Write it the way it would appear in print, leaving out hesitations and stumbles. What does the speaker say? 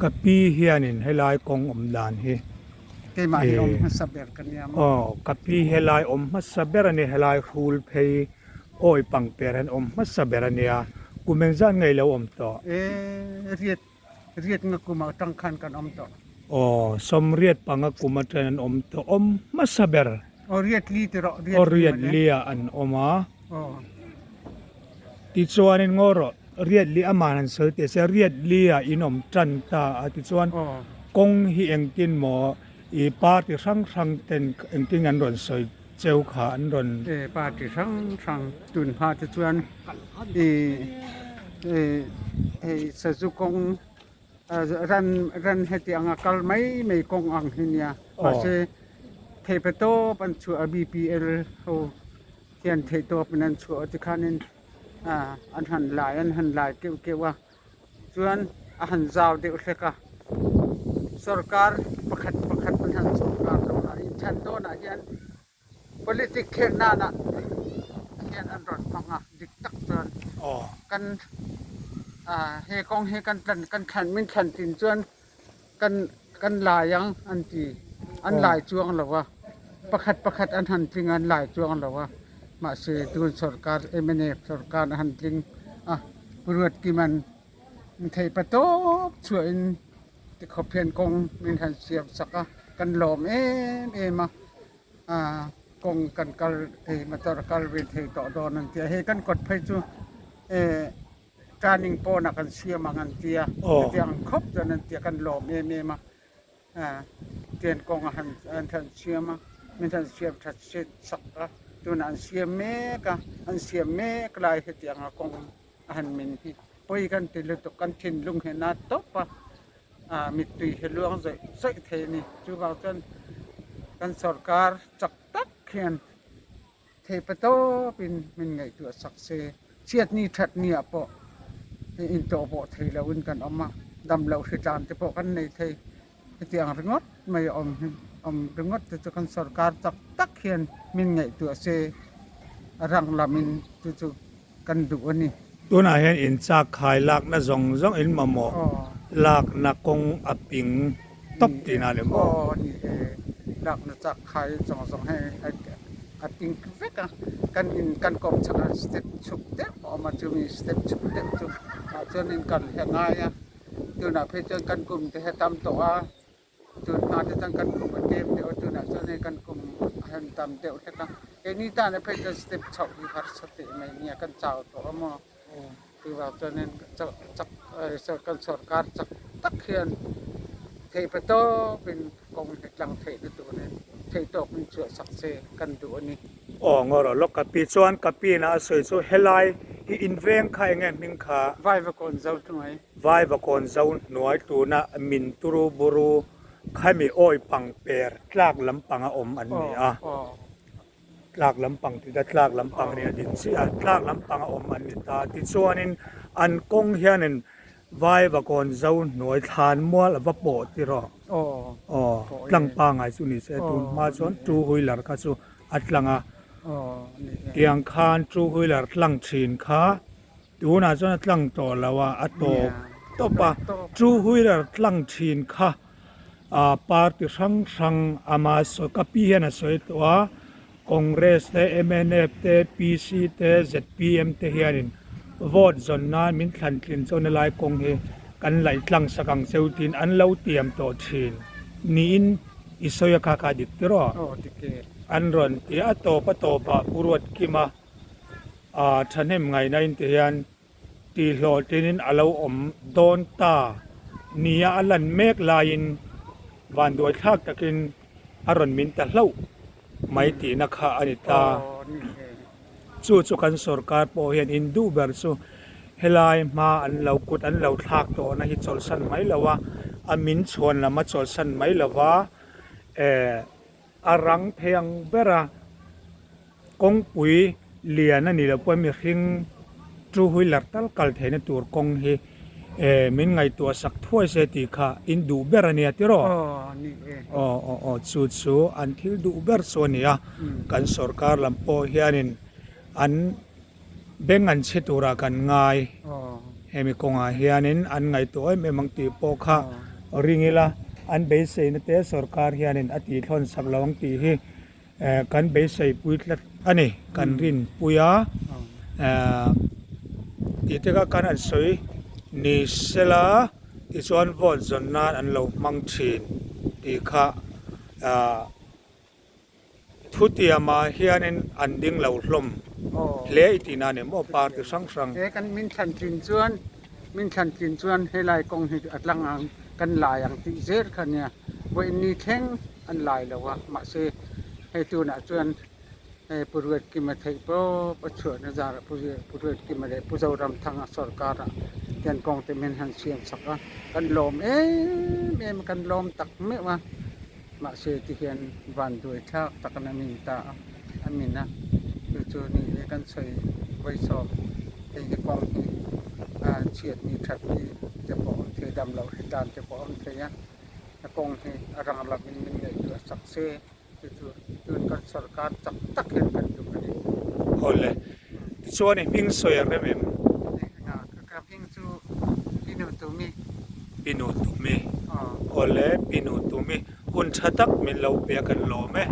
Ka pi hianin helai kawng awm dan hi Keimah hi awm hmasa ber ka nia maw? Aw, ka pi helai awm hmasa ber a ni, helai hrul phei awi pangper hian awm hmasa ber a nia, kum engzat nge i lo awm tawh? E, riat riat nga kum atang khan kan awm tawh. Aw, sawmriat panga kum atangin an awm tawh, awm hmasa ber. Aw, riat li ti rawh, riat li. Aw, riat li ah an awm a. Aw. Tichuanin ngaw rawh, riat li aman han sawi teh se, riat li ah in awm tan ta a, tichuan kawng hi engtin maw i party hrang hrang ten engtin an rawn sawi cheu kha an rawn. E party hrang hrang tun hma te chuan i hei sazu kawng ran ran heti anga kal mai mai kawng ang hi nia mahse theipa tawp an chhuah a BPL ho. Hian theihtawp in an chhuah a tikhanin ah an han lai an han lai keuh keuh a chuan a han zau deuh hlek a sorkar pakhat pakhat an han sorkar dawn a inthlan dawnah hian politic khelh nanah hian an rawn hmang a dik tak chuan kan ah he kawng hi kan tlan kan thlan min thlan tin chuan Kan kan lai ang an ti. An lai chuang lo a. Pakhat pakhat an han tling a, an lai chuang lo a. Mahse tun sorkar mnf sorkar a han tling a, Pu Ruatkima'n min theih pa tawp chhuahin tikhawp hian kawng min han siam sak a, kan lawm em em a. Aaa kawng kan kal hei motor a kal ve thei tawh dawn an ti a. Hei kan kawt phei chu eh. Turning pawnah kan siam ang an ti a, chutiang ang khawp chuan an ti a, kan lawm em em a, tian kawng a han an han siam a, min han siam that set sak a, tunah an siam mek a, an siam mek lai hetiang a kawng a han min hi pawi kan ti lutuk, kan thinlung hi a na tawp a, mittui hi luang zawih zawih thei a ni, chuvang chuan kan sorkar chak tak hian. Theipa tawpin min ngaihtuah sak se, chhiatni thatni ah pawh intawh pawh thei loin kan awm a, damloh hritlan te pawh kan nei thei. Hetiang ringawt mai a awm hi awm ringawt te chu kan sorkar tak tak hian min ngaihtuah se a rang lamin chu chu kan duh a ni. Tunah hian inchak khai lakna zawng zawng in mamawh lakna kawng a ping tawp tihna a ni maw? Aw ni e, lakna chak khai zawng zawng hi a ping vek a, kan in kan kawm chhak a step chhuk deuh a awm a, chumi step chhuk deuh chu ah chuan in kal hi a ngai a, tunah phei chuan kan kum te hi a tam tawh a. Tun hma te chuan kan kum a tlem deuh a, tunah chuan hei kan kum a han tam deuh hlek a. Keini tana phei chuan step chhoh hi harsa teh mai nia kan chau tawh a maw? Chuvang chuanin chak kan sorkar chak tak hian theihpa tawpin kawng hi tlang theihna turin theih tawk min chhuah sak se kan duh a ni. Aw ngaw rawh lawk ka pi chuan ka pi ina a sawi chu helai hi inveng kha enge hming kha? Vaivakawn zo hnuai. Vaivakawn zo hnuai tuna min turu buru khami awi pang per tlak lampanga awm an ni a, tlak lampang tih ta tlak lampang nih a din chiah a, tlak lampanga awm an ni ta. Tichuanin an kawng hianin Vaivakawn zo hnuai thlan mual a va pawh ti rawh. Aw, tlang pangai chu ni se tun hma chuan two wheeler kha chu a tlang a, tiang khan two wheeler tlang thin kha Tunah chuan a tlang tawh lo a, a tawp tawp a. Two wheeler tlang thin kha ah party hrang hrang ama sawi ka pi hian a sawi tawh a, Congress te, mnf te, PC te, zpm te hianin vote zawn nan min thlan tlin chuan helai kawng hi kan laih tlang sak ang cheu tiin an lo tiam tawh thin niin i sawi a kha kha dik tiraw? An rawn ti a, tawp a tawpah Pu Ruatkima. A thahnem ngaihna in ti hian tihhlawhtlinin a lo awm dawn ta nia a lan mek laiin vanduai thlak takin a rawn min ta hlauh mai tihna kha a ni ta. Chu chu kan sorkar pawh hian in duh ber chu helai hma an lo kut an lo thlak tawhna hi chawlhsan mai lo a, a min chhuan lam a chawlhsan mai lo va, eh a rang thei ang ber a. Kawngpui lian a nih loh pawhin mihring two wheeler tal kal theihna tur kawng hi eh min ngaihtuah sak thuai se tih kha in duh ber a nia tiraw? Aw aw aw chu chu an thil duh ber chu a ni a, kan sorkar lam pawh hianin an beng an chhe turah kan ngai. Hemi kawngah hianin an ngaihtuah em em ang tih pawh kha. ring ila, an beiseina te sorkar hianin a tihthlawn sak lo ang tih hi kan beisei pui tlat a ni, kan rinpui a. Tih te kha kan han sawi ni sela tichuan vote zawn nan an lo hmang thin tih kha Thutiamah hianin an ding lo hlawm hle i tihna a ni maw party hrang hrang. He kan min thlan tlin chuan min thlan tlin chuan helai kawng hi a tlang ang kan lai ang tih zel kha nia vawiin ni thleng an lai lo a mahse hei tunah chuan hei Pu Ruatkima theih pawp a chhuahna zarah Pu Ruatkima leh Pu Zoramthanga sorkarah hian kawng te min han siam sak a kan lawm em em a kan lawm tak meuh a. Mahse ti hian van duai thlak tak an amin ta a, a min a, chu chu ni e kan sawi vawisawm hei hi kawng hi a chhiat ni that ni te pawh awm thei dam loh hri tan te pawh awm thei a, a kawng hi a rang lam in min ngaihtuah sak se chu chu tun kan sorkar chak tak hian kan duh a ni. Awle, tichuan i hming sawi a rem em? Ka hming chu Pinu Tumi. Pinu Tumi. Awle, Pinu Tumi. Hun tha tak min lo pe a kan lawm e.